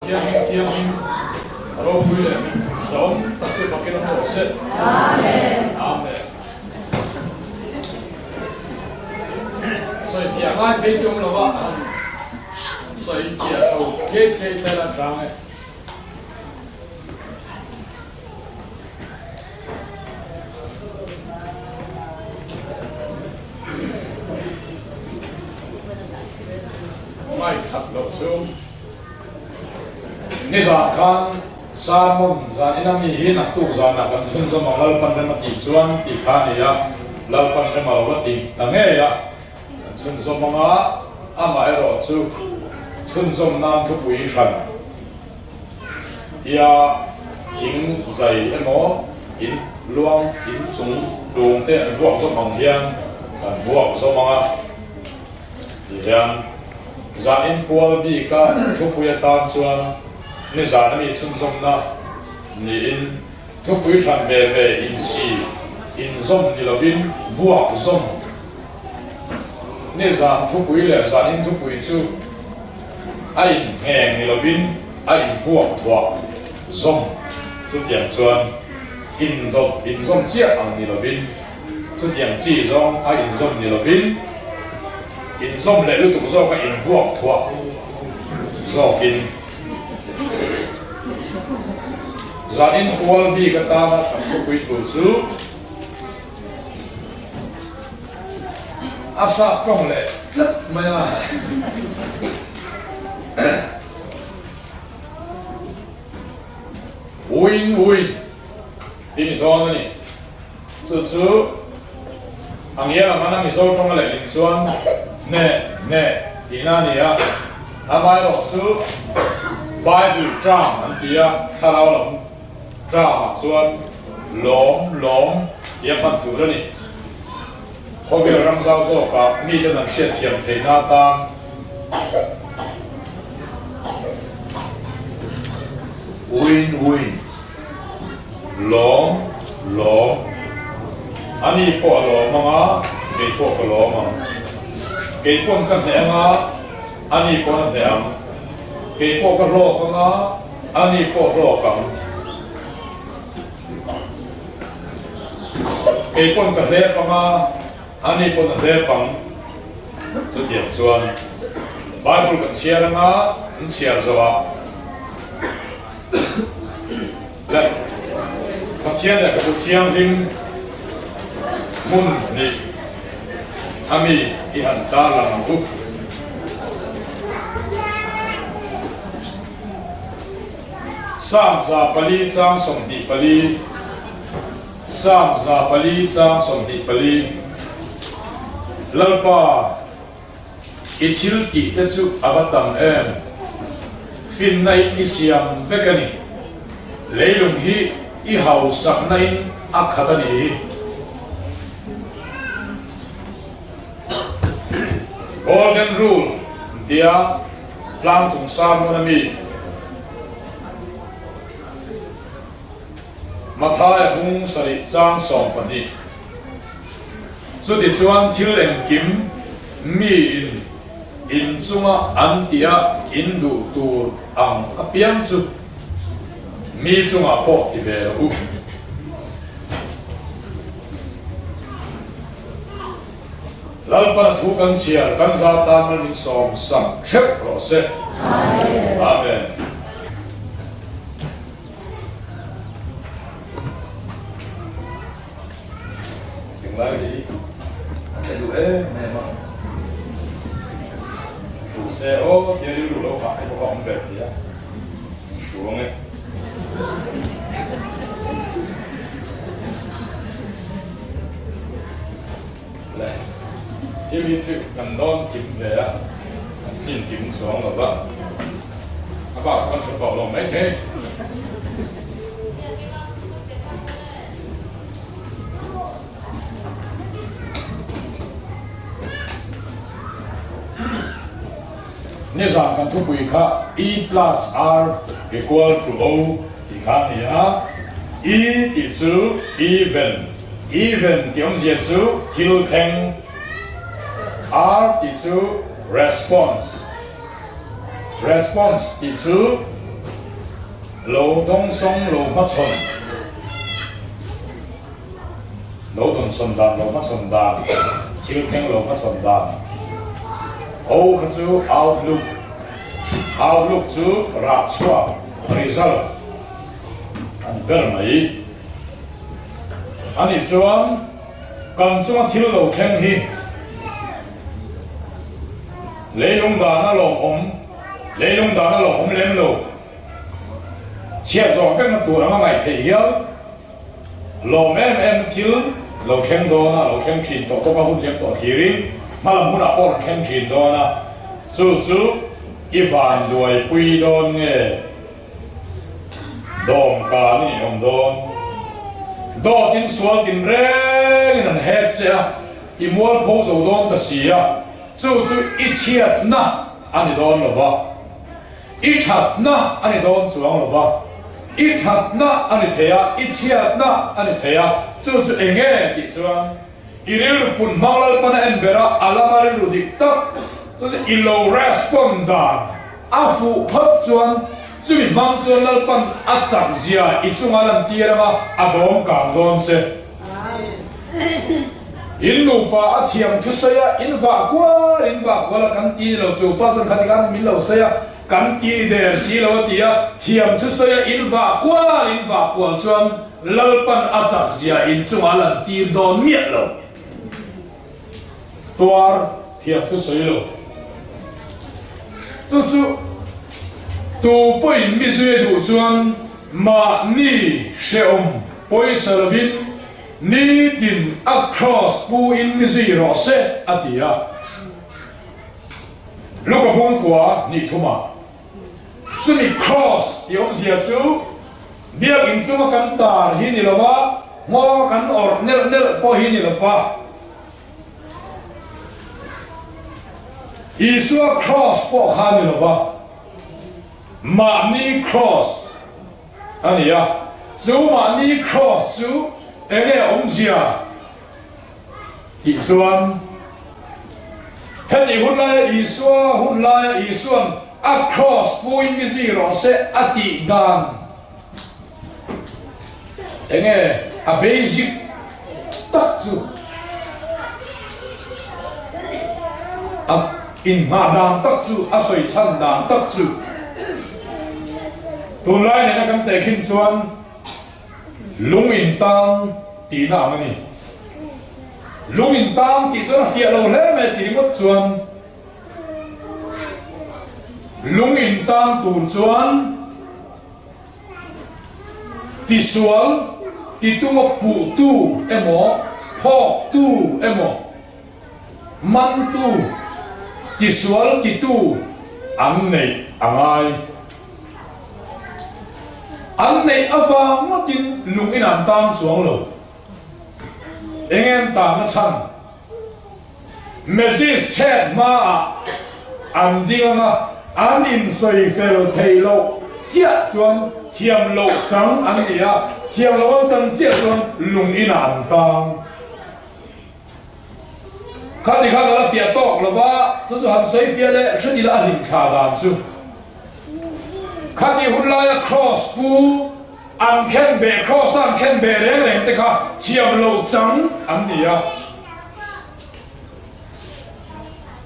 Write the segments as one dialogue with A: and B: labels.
A: Thianghlim thianghlim a ropui leh zahawm tak chu fakin awm rawh se. Amen. Amen. Sawifiah ngai phei chu awm lova han sawifiah chho khei khei thlel a tlang e. Ngaihkhat loh chu nizan khan sermon zan ina mi hi naktuk zanah kan chhunzawm ang Lalpan rem a tih chuan tih kha a ni a, Lalpan rem a lo la ti ta ngei a, kan chhunzawm anga amaherawh chu chhunzawm nan thupui hran. Tia thing zai emaw in luang in chung tlung te an vuak zawm ang hian kan vuak zawm ang a ti hian zan in pual bik a thupui atan chuan nizan ami chhunzawmna niin thupui hran ve ve insi inzawm ni lovin vuak zawm nizan thupui leh zan in thupui chu A inhneng ni lovin a invuak thuah zawm chutiang chuan indawt inzawm chiah ang ni lovin chutiang chi zawng a inzawm ni lovin inzawm leh lutuk zawk a invuak thuah zawkin zan inkual bik atana kan thupui tur chu A sap tawng leh tlat mai a. Win win ti ni dawn a ni. Chu chu a ngial ang a Mizo tawnga lehling chuan hne hne tihna a ni a. Amaherawh chu Bible term an ti a, thlarau lam term ah chuan lawm lawm tia hman tur a ni. Khawvel ram zau zawkah miten an hriatthiam theihna atan Win win lawm lawm a ni pawh a lawm ang a, kei pawh ka lawm ang. Kei pawn ka hneh ang a, a ni pawn a hneh ang. Kei pawh ka hlawk ang a, a ni pawh hlawk ang. Kei pawn ka hlep ang a, ani pawn a hlep ang. Chutiang chuan Bible kan chhiar ang a, an chhiar zo a. Le, Pathian lehkhabu thianghlim hmun hnih a mi i han tarlang ang u. Psalm 4 chang 24 Psalm 4 chang 24 Lalpa, i thil tih te chu a va tam em? Finna in i siam vek a ni. Leilung hi i hausakna in a khat a ni hi. Golden Rule tia tlang chung sermon a mi Mathaia bung sarih chang 12. Chutichuan thil engkim mi in in chunga an tia in duh tur ang apiang chu mi chungah pawh ti ve rawh u. Lalpana thu kan chhiar kan za tan mal min sawm sak theuh rawh se. Amen. Englai hi a tle duh em em a. Thu se aw tia rilru lo hah te pawh a awm ve thei a. Thu ang e. Le, thil hi chu kan dawn kim ve a, kan tlin kim chuang lo va, a bak chu kan thu tawh lo maithei. Nizan kan thupui kha E plus R equal to O tih kha a ni a, E tih chu even, even tih awmzia chu thil thleng, R tih chu response, response tih chu. Lo dawngsawng lo hmachhawn, lo dawnsawn dan, lo hmachhawn dan, thil thleng lo hmachhawn dan. O kha chu outlook, outlook chu rah chhuak, result, a ni ber mai. A nih chuan kan chunga thil lo thleng hi leilung dana lawmawm, leilung dana lawmawm lem lo. Chhiat zawh vekna tur anga ngaih theih hial lawm em em thil lo thleng dawn a, lo thleng thin tawh bawk a, hun liam tawh thlirin hmalam hunah pawh rawn thleng thin dawn a, chu chu i van duaipui dawn nge dawmkan i nih awm dawn? Dawtin sual tinrengin an hek che a, i mualpho zo dawn ta si a, chu chu i chhiatna a ni dawn lo va. I thatna a ni dawn chuang lo va, i thatna a ni thei a, i chhiatna a ni thei a, chu chu eng nge tih chuan i rilru pun hmang Lalpan a en ber a, a lama rilru dik tak chu chu i lo respond dan a fuh phawt chuan chumi hmang chuan Lalpan a chak zia i chunga lantir anga a dawm kang dawn che. In nupa a thiam thusawi a, in vah kual, in vah kual a kan ti ni lo, chu pa chuan khati khan min lo sawi a, kan ti ni der si lo a ti a, thiam thusawi a, in vah kual, in vah kual chuan Lalpan a chak zia in chungah a lan tir dawn miah lo. Tuar thiam thusawi lo. Chu chu tu pawhin mi zui a duh chuan mahni hrehawm pawisa lovin Nitin a cross pu in mi zui rawh se a ti a. Luka bungkua hnih thumah chumi cross tih awmzia chu biakin chunga kan tar hi ni lova, nghawng kan awrh nelh nelh pawh hi ni lova. Isua cross pawh kha ni lova, mahni cross a ni a, chu mahni cross chu enge awmzia tih chuan heti hun laia Isua hun laia Isuan a cross puin mi zui rawh se a tih dan enge a basic tak chu a inghah dan tak chu a sawi chhan dan tak chu Tunlai nena kan tehkhin chuan lung intang tihna ang a ni. Lung intang tih chuan a fiah lo hle mai ti ringawt chuan lung intang tur chuan tisual titu a puhtu emaw phawktu emaw Mantu, tisual titu an neih a ngai. An neih avang ngawtin lung in an tan chuang lo. Enge an tanna chhan? Message chhet hmaah an ding anga an insawi fel thei loh chiah chuan thiam loh chang an ni a, thiam loh an chan chiah chuan lung inah an tang. Khati khan a la fiah tawk lo va, chu chu han sawi fiah leh hret ila a hlim thla dan chu. Khati hun laia Kraws pu an khen beh, Kraws a an khen beh reng reng te kha thiam lo chang an ni a.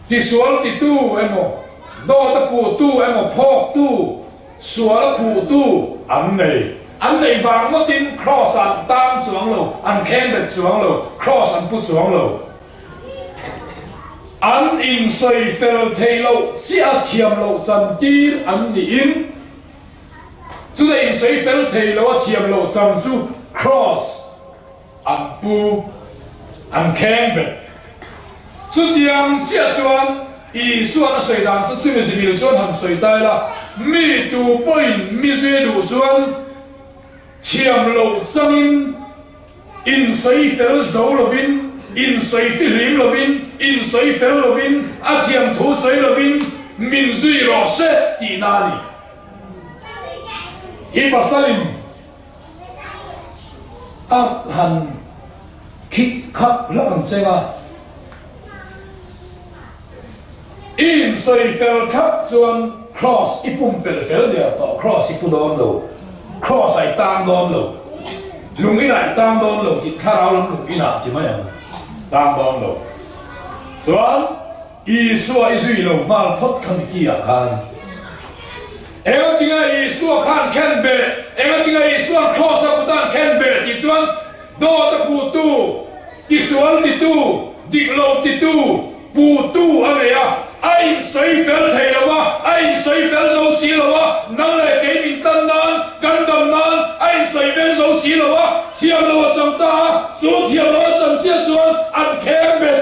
A: Tisual titu emaw, dawt a puhtu emaw, phawktu, Sual a puhtu an nei. An neih vang ngawtin Kraws an tang chuang lo, an khengbet chuang lo, Kraws an pu chuang lo. An insawi fel theih loh chiah a thiam loh chan tir an niin, chuta insawi fel thei lo a thiam loh chan chu Kraws An pu an kheng bet. Chutiang chiah chuan Isua'n a sawi dan chu chumi zimil chuan han sawi ta ila, mi tu pawhin mi zui duh chuan thiam loh changin insawi fel zo lovin, insawi fihlim lovin, insawi fel lovin, a thiam thu sawi lovin min zui rawh se tihna a ni. I pasalin A han khik khak hlak ang cheng a. I insawi fel thlap chuan Kraws i pumpelh fel der tawh, Kraws i pu dawn lo. Kraws ah i tang dawn lo, lung inah i tang dawn lo tih thlarau lam lung inah ti mai ang, tang dawn lo. Chuan Isua i zui lo nghal phawt kha miti ah khan. Engatinge Isua khan khen beh, engatinge Isua'n kraws a kutan khen beh tih chuan dawt a puhtu, tisual titu, dik lo titu, Putu a nei a, a insawi fel thei lo a, a insawi fel zo si lo a, nang leh kei min tlan nan, kan dam nan, a insawi veng zo si lo a, thiam lo a chang ta a, chu thiam lo a chan chiah chuan an kheng bet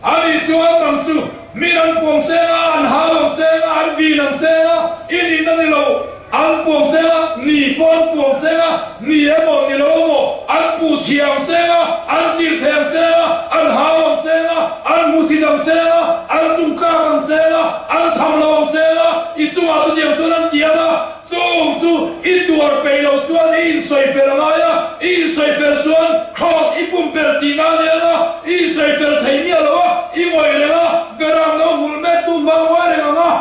A: a nih chuan nang chu min an puang cheng a, an hau ang cheng a, an vin ang cheng a, i nihna ni lo. An puang cheng a, ni pawh an puang cheng a, ni emaw ni lo emaw an puh chhia ang cheng a, an chirh thei ang cheng a, an hau ang cheng a, an hmusit ang cheng a, an chungtlak ang cheng a, an tham lo ang cheng a, i chungah chutiang chuan an tiam a, chung chu i tuar peih lo chuan i insawi fel a ngai a, i insawi fel chuan Kraws i pumpelh tihna a ni ang a, i insawi fel thei miah lo a, i ngawih reng a, beram no hmul mek tu hma ngawi reng ang a,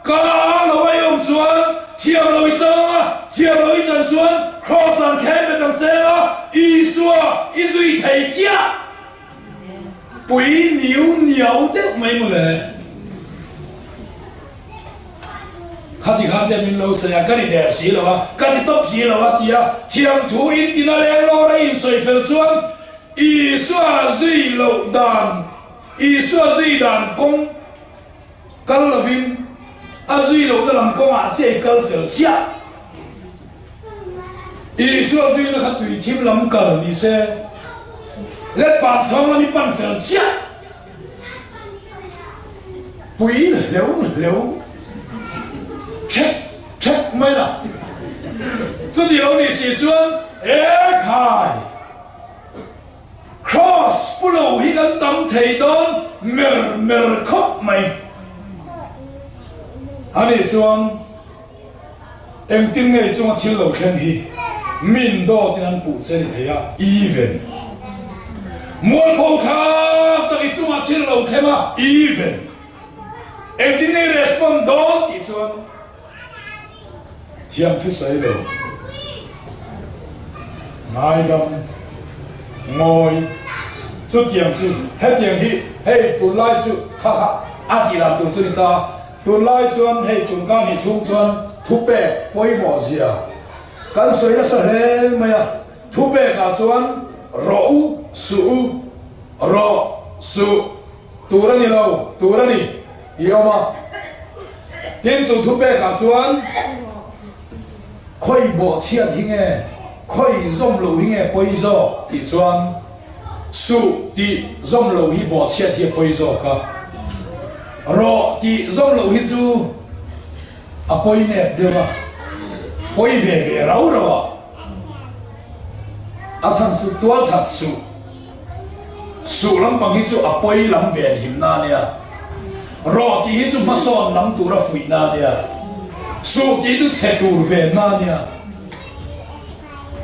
A: Ka ang lo a i awm chuan thiam lo i chang ang a, thiam lo i chan chuan Kraws an khen bet ang cheng a, Isua i zui thei chiah. Pui niu niau deuh mai mawle. Khati khan te min lo sawi a, ka ni der si lo a, ka ti tawp si lo a tia thiam thu in tina leng lawr a insawi fel chuan Isua zui loh dan, Isua zui dan kawng, Kal lovin a zui lohna lam kawngah chiah i kal fel chiah. Isua zuina kha tui thim lam kal ni se, let pan chhawng lam i pan fel chiah. Pui hleu hleu ṭhek ṭhek mai la. Chuti lo nih si chuan, Ekhai! Kraws pu lo hi kan tam thei dawn mer mer khawp mai. Ani chuan engtin ngei chunga thil lo thleng hi min dawtin an puh che ni thei a, even mualpho thlak tak i chunga thil lo thleng a, even engtin ngei respond dawn tih chuan Thiam thu sawi lo. Ngaidam, ngawi, chutiang chu hetiang hi hei tunlai chu kha kha a tih dan tur chu ni ta. Tunlai chuan hei tun ka nih chhung chuan thupek pawimawh zia kan sawi nasa hle mai a. Thupekah chuan rawh u, suh u, rawh, suh, tur a ni lo, tur a ni tih a awm a. Tin, chu thupekah chuan khawi bawhchhiat hi nge, khawi zawm lo hi nge pawi zawk tih chuan suh tih zawm lo hi bawhchhiat hi a pawi zawk a, rawh tih zawm lo hi chu a pawi nep deuh a, pawi ve ve rau rau a, a chhan chu tualthat suh. Suh lampang hi chu a pawi lam ven himna a nia. Rawh tih hi chu hmasawn lam tura fuihna a nia. Suh tih chu chhe tur venna a nia.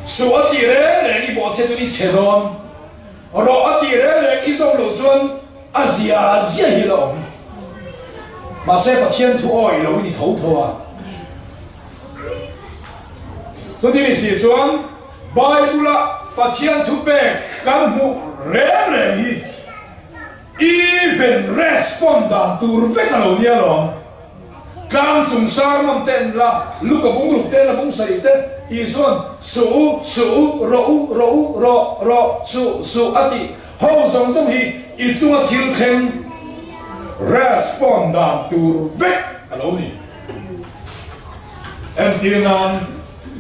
A: Suh a tih reng reng i bawhchhe chuan i chhe dawn. Rawh a tih reng reng i zawm loh chuan a zia zia hi la awm. Mahse Pathian thu awih lo i ni tho tho a. Chuti ni si chuan Bible-a Pathian thupek kan hmuh reng reng hi even respond dan tur vek a lo nia lawm. Tlang chung sermon te en la, Luka bung ruk te en la, bung sarih te, Isua'n suh u, suh u, rawh u, rawh u, rawh, rawh, suh, suh a tih ho zawng zawng hi i chunga thil thleng respond dan tur vek a lo ni. Entir nan,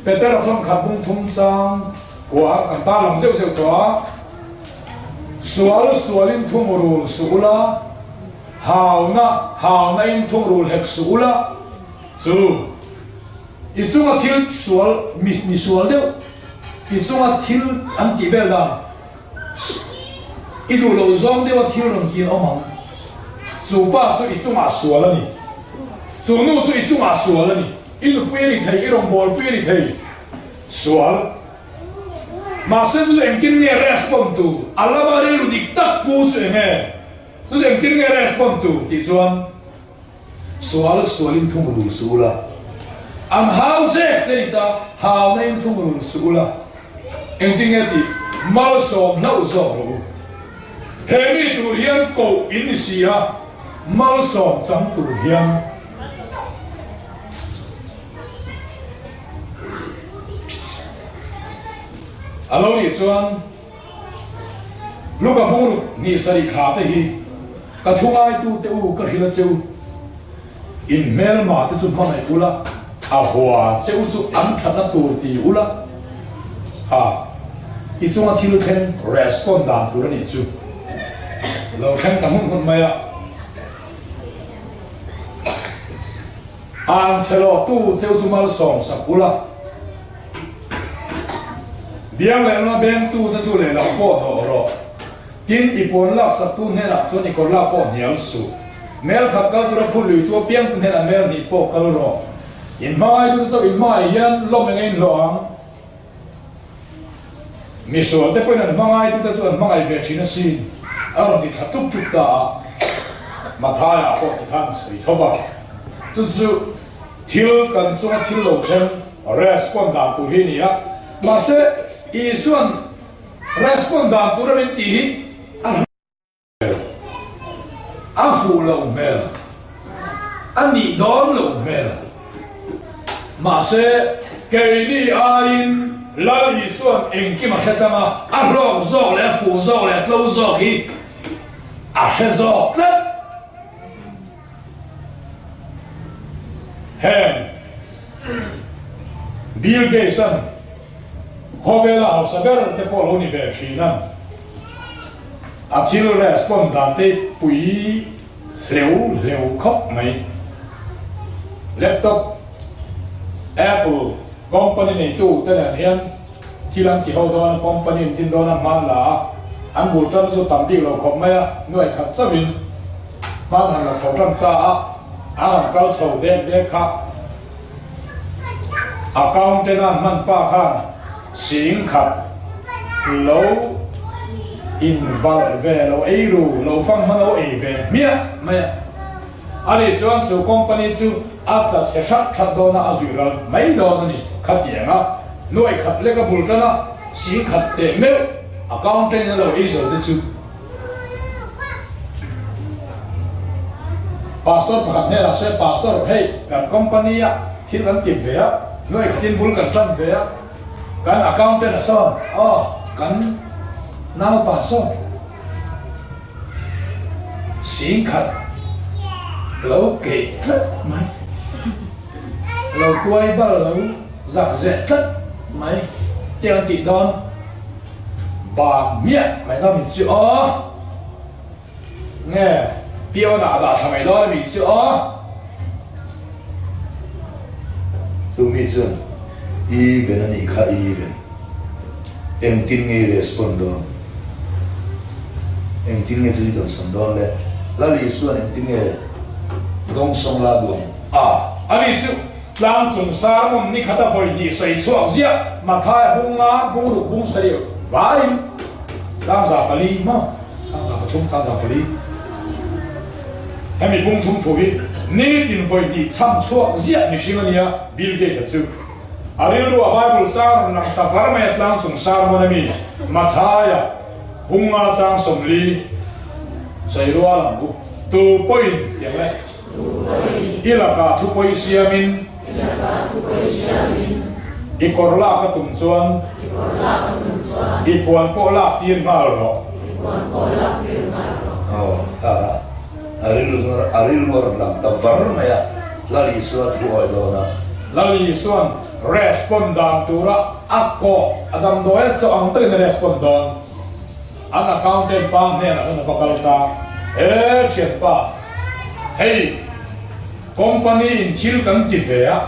A: Petera chuan khat bung thum chang kua kan tar lang zeuh zeuh tawh a, Sual sualin thungrul suh ula, hauna haunain thungrul hek suh ula, chu i chunga thil sual mi mi sual deuh, i chunga thil an tih vel dan I duh loh zawng deuha thil rawn kin awm ang. Chu pa chu i chungah sual a ni. Chu nu chu i chungah sual a ni. I nupui a ni thei, i rawngbawlpui a ni thei. Sual. Mahse chu chu engtin nge respond tur? A lama rilru dik tak pu chu eng nge? Chu chu engtin nge respond tur tih chuan sual sualin thungrul sul a. An hau zek che ni ta, hauna in thungrun suh ula, engtin nge tih malsawm hlauh zawk rawh u. He mi tur hian koh in ni si a, malsawm chang tur hian. A lo nih chuan Luka bungruk hnih sarih thla te hi ka thu ngaitute u ka hrilh a che u. In hmelma te chu hmangaih ula, a hua che u chu an thatna tur ti ula, ha i chunga thil thleng respond dan tur a nih chu lo thleng ta hmun hmun mai a. An chhe lo tu cheu chu malsawm sak ula, biang leh lama beng tu te chu lehlam pawh dawh rawh. Tin, i puan lak sak tu hnenah chuan i kawr lak pawh hnial suh. Mel khat kal tura phut lui tu apiang tu hnenah mel hnih pawh kal rawh. In hmangai tu te chauh in hmangaih hian lawm eng a inhlawh ang. Misual te pawhin an hmangaitute chu an hmangaih ve thin asin, a rawn ti thla tuk tuk ta a. Mathaia pawh ti khan a sawi tho va. Chu chu thil kan chunga thil lo thleng respond dan tur hi a ni a. Mahse, Isua'n respond dan tur a min tih hi a. A fuh loh hmel, a nih dawn loh hmel. Mahse, keini aiin Lal Isua'n engkim a hre tlang a, a hlawk zawk leh a fuh zawk leh a tlo zawk hi a hre zawk tlat. Heng Bill Gates-a'n khawvela hausa ber te pawh lo ni ve thin a. A thil respond dan te pui hleu hleu khawp mai. Laptop Apple company neitu te nen hian thil an ti ho dawn a, company an din dawn a, hman la a, an bul tan chu tam bik lo khawp mai a, nuai khat chauhin hman han la chho tan ta a, an han kal chho dek dek kha. Accountant a hman pa khan sing khat lo invalh ve lo ei ru lo fang hman lo ei ve hmiah mai a. A nih chuan chu company chu a tla chhe hrat hrat dawn a, a zuih ral mai dawn a ni. Khatiang a nuai khat lek a bul tan a, sing khat teh meuh accountant in a lo ei zo te chu. Pastor pakhat hnenah se, Pastor, hei kan company ah thil kan tip ve a, nuai khatin bul kan tan ve a, kan accountant a sawn, aw kan naupa sawn singkhat lo keih tlat mai, lo tuai bal lo zak zeh tlat mai te an tih dawn. Bang miah mai dawn min chu aw. Nge pion ah dah tha mai dawn a mi chu aw.
B: Chu mi chuan even a nih kha even. Engtin nge i respond dawn? Engtin nge chu i dawnsawn dawn le? Lal Isua'n engtin nge dawngsawng la duh ang?
A: A, a ni chu Tlang chung sermon ni khata vawi hnih sawi chhuak ziah Mathaia bung nga, bung ruk bung sarih vaiin 404 maw? 403, 404 Hemi bung thum thu hi nitin vawi hnih chham chhuak ziah mihring a nia Bill Gates-a chu a rilru a Bible chang rawn lang ta var mai a tlang chung sermon a mi Mathaia bung nga chang 40 sawi rual ang u tu pawhin tiang le. I lakah thupawi siamin. I kawr lak a tum chuan. I puan pawh lak tir nghal rawh.
B: Aw, ha ha. A rilru a rilru a rawn lang ta var mai a, Lal Isua thu awi dawn a.
A: Lal Isua'n respond dan tura a kawh a damdawi a chawh ang takin a respond dawn. An accountant pa hnenah chuan a va kal ta, He thianpa, hei company in thil kan ti ve a,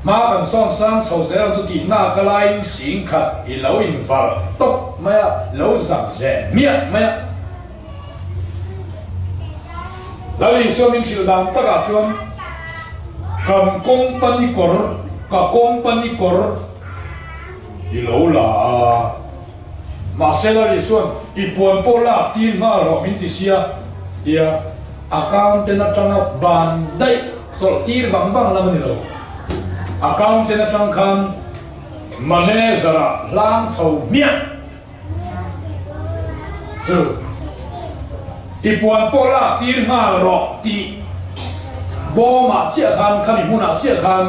A: hma kan sawn sang chho zel ang chu tih nak a laiin sing khat i lo invalh tawp mai a, lo zak zeh hmiah mai a. Lal Isua min hrilh dan takah chuan kan company kawr, ka company kawr i lo la a. Mahse Lali chuan, I puan pawh lak tir nghal rawh min ti sia, tia accountant atanga ban daih chawlh tir vang vang lam a ni lo. Accountant atang khan manager-ah hlang chho hmiah chu i puan pawh lak tir nghal rawh tih bawmah chiah khan khami hmunah chiah khan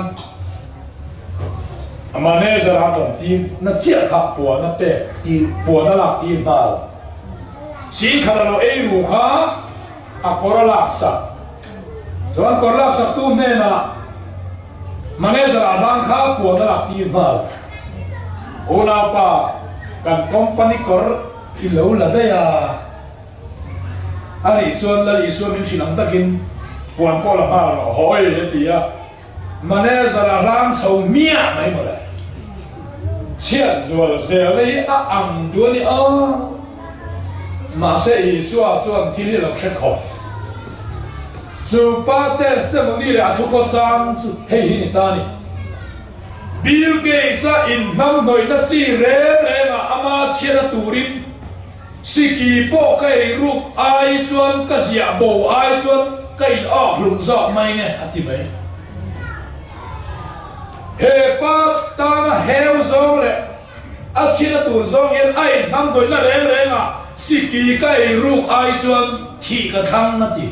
A: manager-a tawng tir na chiah kha puan a pek tir puan a lak tir nghal. Singkhat a lo ei ru kha a kawr a lak sak. Chuan kawr lak sak tu hnenah manager ah hlang kha puan a lak tir nghal. Unaupa, kan company kawr i lo la daih a. A nih chuan Lal Isua min hrilh ang takin puan pawh la nghal rawh hawi a ti a. Manager a hlang chho miah mai mawle. Chhiat zual zelna hi a ang duh a ni a. Mahse Isua chuan thil hi a lo hre khawp. Chu pa testimony leh a thukaw chang chu hei hi ni ta a ni. Bill Gates-a inhnamhnawihna chi reng rengah ama chhiatna turin Siki pawh ka ei ruk ai chuan ka ziah bo ai chuan ka in awk hlum zawk mai nge a ti mai. He pa tana heu zawng leh a chhina tur zawng hian a in hnam dawihna reng reng ah siki ka ei ruk ai chuan thih ka thlang a ti.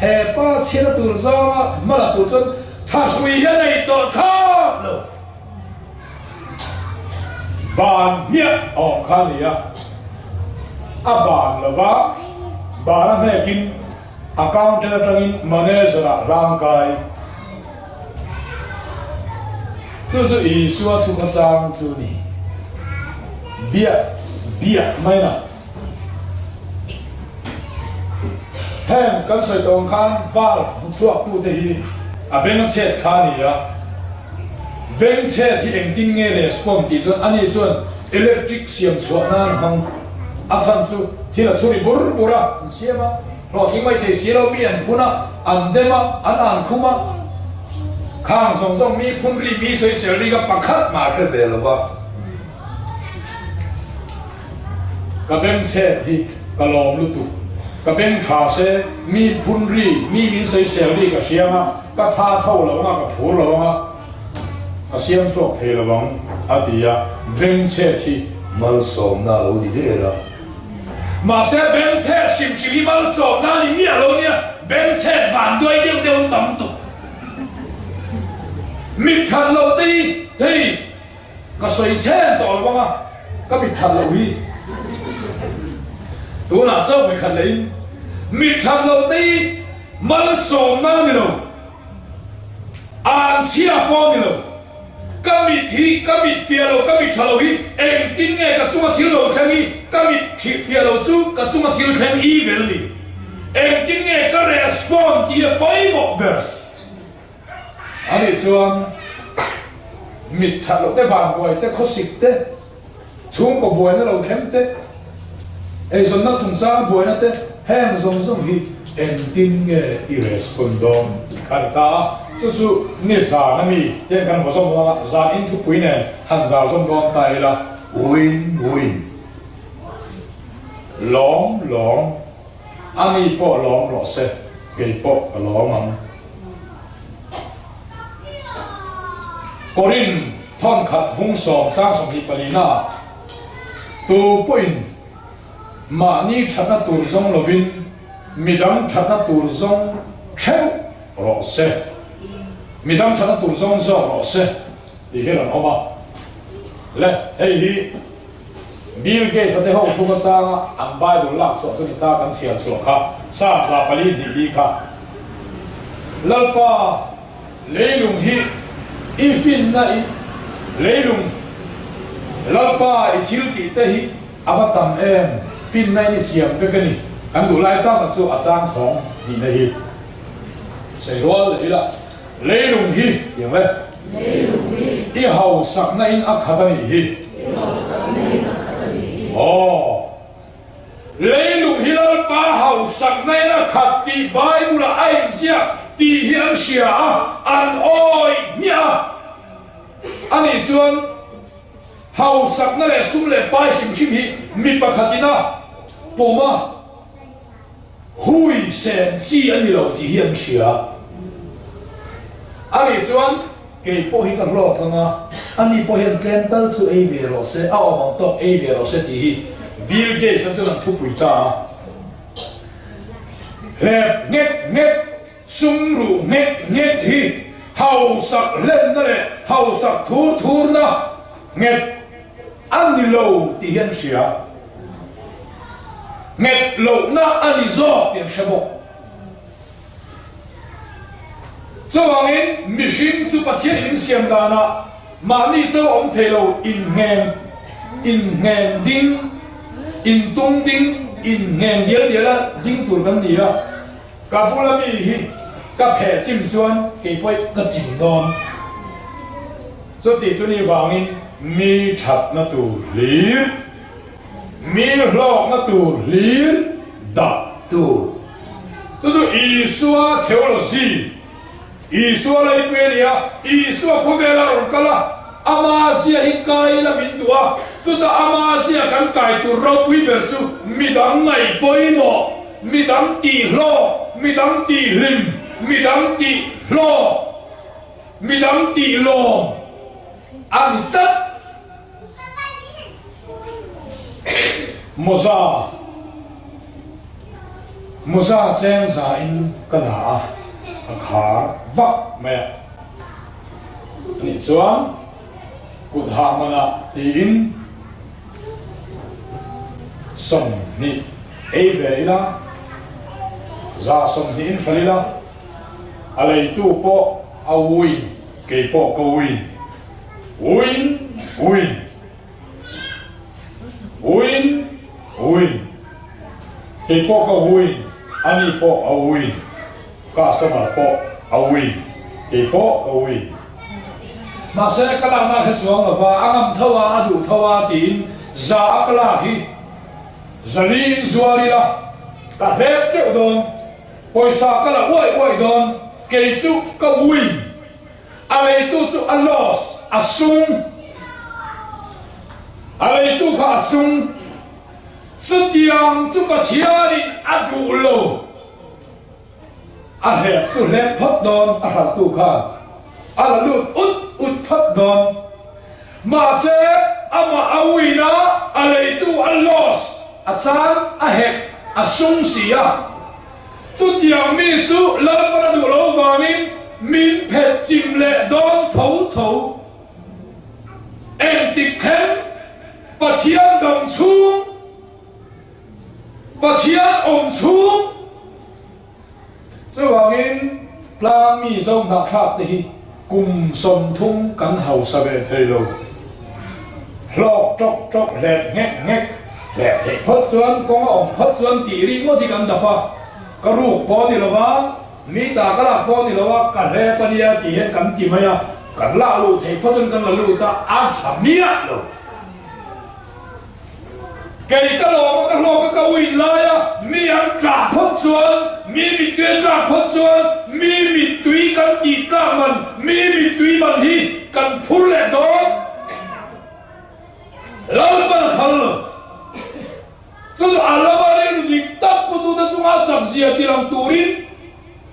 A: He pa chhina tur zawnga hmala tur chuan thahrui hian a ei tawh thlap lo. Ban hmiah awm kha a ni a, a ban lo va, ban a hnekin accountant atangin manager-ah hlang kai. Chu chu Isua thu kha chang chu a ni. Biak biak mai na. Heng kan sawi tawng khan valve hmu chhuak tute hi a beng a chhet kha a ni a, beng chhet hi engtin nge respond tih chuan ani chuan electric siam chhuah nan a hmang a chhan chu thil a chhuri bur bur a, an siam a, hlawhtling mai thei si lo mi an phun a, an dem a, an an khum a, khang zawng zawng mi phun ri mi sawisel ri kha pakhat mah a hre ve lo va. Ka beng chhet hi ka lawm lutuk. Ka beng tha se, mi phun ri, mi min sawisel ri ka hriam a, ka tha tho lo anga, ka phur lo anga, ka siam chhuak thei lo ang, a ti a, beng chhet hi.
B: Malsawmna a lo ni der a.
A: Mahse, beng chhet hrim hrim hi malsawmna a ni miah lo nia, beng chhet van duai deuh deuh an tam tuk. Mit that loh te hi hei. Ka sawi chhen tawh lo ang a, ka mit that loh hi. Tunah chauh mi khat leiin mit that loh te hi malsawmna a ni lo, an chhia pawh a ni lo. Ka mit hi, ka mit fiah lo, ka mit tha lo hi engtin nge ka chunga thil lo thleng hi, ka mit fiah lo chu ka chunga thil thleng i vel a ni. Engtin nge ka respond tih a pawimawh ber. A nih chuan mit that loh te, vanbuai te, khawsik te, chhungkaw buaina lo thleng te, eizawnna chungchang buaina te, heng zawng zawng hi engtin nge i respond dawn tih kha a ni ta a. Chu chu ni zan a mi ten kan vaw zawm dawn a, zan in thupui nen han zar zawm dawn ta ila.
B: Win win.
A: Lawm lawm. A ni pawh lawm rawh se, kei pawh ka lawm ang. Korin thawnkhat hung sawm sang 24 na tu pawhin mahni thatna tur zawng lovin midang thatna tur zawng theuh rawh se, midang thatna tur zawng zawk rawh se tih hi rawn awm a. Le, hei hi Bill Gates-a te ho thum atanga an Bible lak chhuah chu ni ta kan chhiar chhuah kha, Psalm 4 hnih li kha. Lalpa, leilung hi i finna in leilung, Lalpa i thil tih te hi a va tam em, finna in i siam vek a ni. Kan duh lai chang tak chu a chang chhawng nihna hi sawi rual leh ila. Leilung hi tiang le.
C: Leilung hi.
A: I hausakna in a khat a nih hi.
C: I hausakna in a khat a nih hi.
A: Aw. Leilung hi Lalpa hausakna in a khat tih Bible ah a inziak tih hi an hria a, an awih hmiah a. Anih chuan hausakna leh sum leh pai hrim hrim hi mi pakhat in a pawm a. Hui sen chi a ni lo tih hi an hria. A nih chuan kei pawh hi ka hlawk ang a, ani pawh hian tlem tal chu ei ve rawh se, a awm ang tawk ei ve rawh se tih hi Bill Gates-a chuan an thupui ta a. Hlep nghet nghet, sum ruh nghet nghet hi hausak hlenna leh hausak thur thurna nghet a ni lo tih hi an hria. Nghet lohna a ni zawk tih an hre bawk. Chuvangin mihring chu Pathianin min siam danah mahni cho awm thei lo inngheng, inngheng ding, intung ding, inngheng dial diala ding tur kan ni a. Ka bula mi hi ka pheh chim chuan kei pawh ka chim dawn. Chuti chu ni vangin mi thatna tur hlir. Mi hlawkna tur hlir dah tur. Chu chu Isua theology, Isua leipui a ni a, Isua khawvela rawn kal a, ama zia hi kai ila min duh a, chutah ama zia kan kai tur ropui ber chu midang ngaih pawimawh, midang tih hlawk, midang tih hlim, midang tih hlawk, midang tih lawm a ni tlat. Mawza Mawza cheng za in ka la a, ka khar vak mai a. Anih chuan kut hah manah tiin 20 ei ve ila, za 20 in hralh ila, a leitu pawh a uin kei pawh ka uin. Win win Win win Kei pawh ka win, ani pawh a win, customer pawh a win, kei pawh ka win. Mahse ka lakna hre chuang lova, a ngam tho a, a duh tho a tiin za a ka lak hi zali in zuar ila ka hlep teuh dawn, pawisa ka la uai uai dawn, kei chu ka win. A leitu chu a loss, a sung. A leitu kha a sung. Chutiang chu Pathianin a duh lo. A hlep chu hlep phawt dawn, a hralhtu khan a la lut ut ut phawt dawn. Mahse, amah a win a, a leitu a loss, a chang, a hek, a sung si a. Chutiang mi chu Lalpan a duh lo vangin min phet chim leh dawn tho tho. Engtik thleng Pathian dam chhung, Pathian awm chhung. Chuvangin tlang mi zo hnahthlak te hi kum 30 kan hausa ve thei lo. Hlawk tawk tawk hlep nghek nghek hlep theih phawt chuan kawng a awm phawt chuan tih ri ngawt hi kan dap a, ka ruk pawh a ni lo va, mi ta ka lak pawh a ni lo a, ka hlep a nia tih hian kan ti mai a, kan lak luh theih phawt chuan kan la lut a, a tha miah lo. Kei ka lawm a, ka hlawk a, ka uin lai a, mi an tlah phawt chuan, mi mittui an tlak phawt chuan, mi mittui kan tih tlak man, mi mittui man hi kan phur leh dawn. Lalpan a phal lo. Chu chu a lama rilru dik tak putute chunga chak zia ti lang turin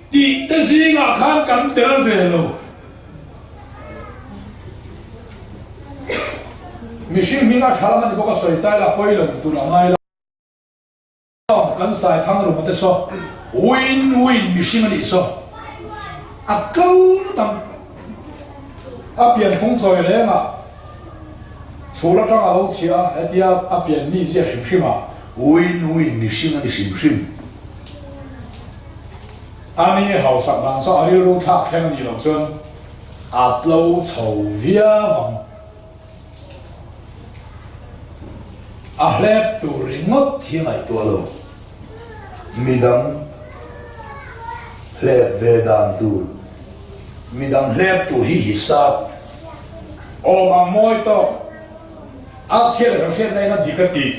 A: tih te zingah khan kan tel ve lo. Mihring hming a tha lam a ni bawk a sawi tai la pawi lo tur a ngai lo. Kan sai thang rum te saw win win mihring a nih saw a tlo ngawt ang. A pian fung chawi reng a chhul atang a lo chhiah a hetia a pian mi zia hrim hrim a.
B: Win win mihring a ni hrim hrim.
A: A ni hausak dan saw a rilru thlak thleng a nih loh chuan a tlo chho viau ang. A hlep tur ringawt hi
B: ngaihtuah lo. Midang hlep ve dan tur, midang hlep tur hi hisap.
A: Awm ang mawi tawk. A chhiat leh kan hriatna in a dik a tih.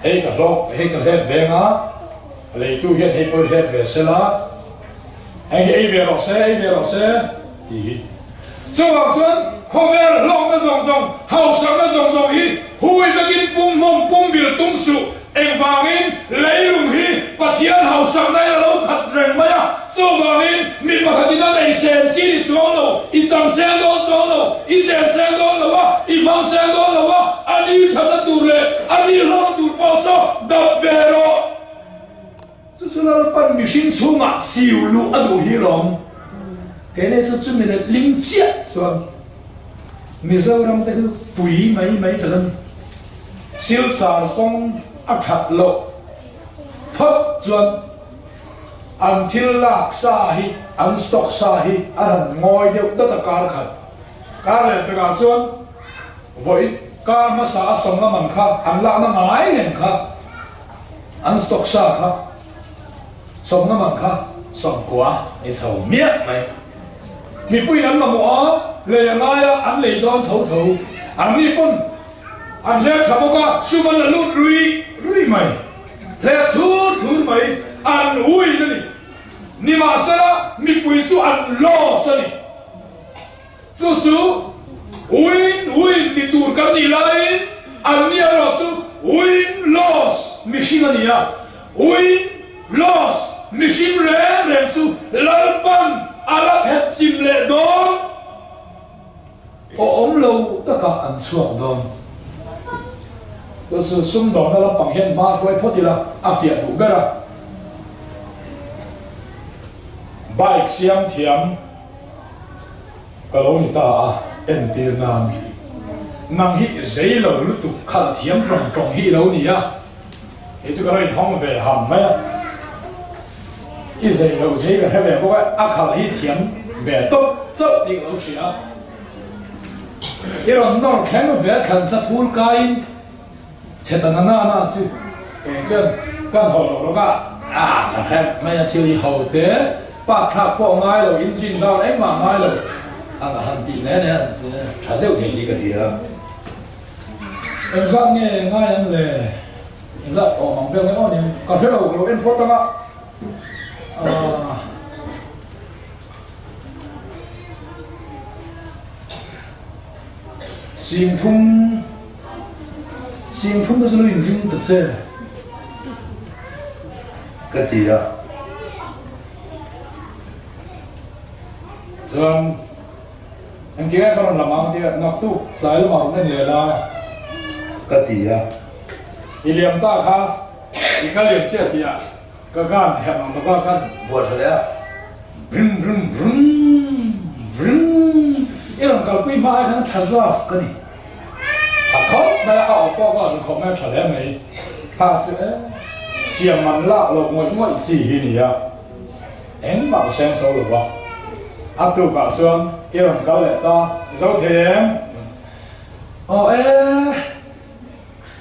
A: Hei ka hlawk, hei ka hlep veng a, a leitu hian hei pawh hi hlep ve se la, heng hi ei ve rawh se, ei ve rawh se tih hi. Chuvang chuan khawvel hlawkna zawng zawng, hausakna zawng zawng hi hui vekin pumhlawm pumbil tum suh. Engvangin leilung hi Pathian hausakna in a lo khat reng mai a, chuvangin mi pakhatin a nei sen chi ni chuan. Chu Lalpan mihring chhungah chiu luh a duh hi lawm. Keini chu chumi let ling chiah chuan Mizoram te chu pui mai mai ta lo ni. Silchar kawng a that loh phawt chuan an thil lak sa hi, an stock sa hi a han ngawi deuh dawt a kar khat. Kar leh pekah chuan vawi kar hmasa a sawmna man kha an lakna ngai reng kha an stock sa kha sawmna man kha sawmkua ni chho miah mai. Mipuiin an mamawh a, lei a ngai a, an lei dawn tho tho. Anni pawn an hlep tha bawk a, sum an la lut rui rui mai. Hlep thur thur mai an win a ni. Nimahsela mipui chu an loss a ni. Chu chu win win ni tur kan nih laiin an ni erawh chu win loss mihring a ni a. Win loss mihring reng reng chu Lalpan a la phet chim leh dawn. Awm lo takah an chhuak dawn. Chu chu sumdawna lampang hian hma hruai phawt ila a fiah duh ber a. Bike siam thiam ka lo ni ta a, entir nan nang hi zei lo lutuk khalh thiam tawng tawng hi i lo ni a, hei chu ka lo inhawng ve ham mai a, i zei loh zei ka hre ve bawk a, a khalh hi thiam ve tawp chauh tih ka lo hria a, i rawn nawr thleng ve a thlan sa phul kaiin. Chhe ta na na na chu eng chuan kan haw loh lawk a, a ka hre mai a thil hi ho te pak thlak pawh ngai lo engine down engmah ngai lo ang a han tih nen hian tha zeuh thei tih ka hria. Engzat nge ngai ang le? Engzat awm ang vel nge aw nia ka hre lo ka lo en phawt ang a. Aaa. Singthum Singthum te chu lo inring ta che.
B: Ka ti a.
A: Chuan engtin nge ka rawn lam ang tia naktuk tlai lamah rawn en leh la.
B: Ka ti a.
A: I liam ta kha i kal liam chiah tih ah. Ka gan herh ang bawk a kan buat tha leh a, brim brim brum brim i rawn kalpui hma ai khan a tha zawk ka ni. Tha khawp mai a, a aw pawh ka rawn khawp mai a tha hle mai. Thla chu e siam man lak loh ngawih ngawih chi hi ni a, engmah ka seng so lo va. A tukah chuan i rawn kal leh ta, i zo thei em? Aw e.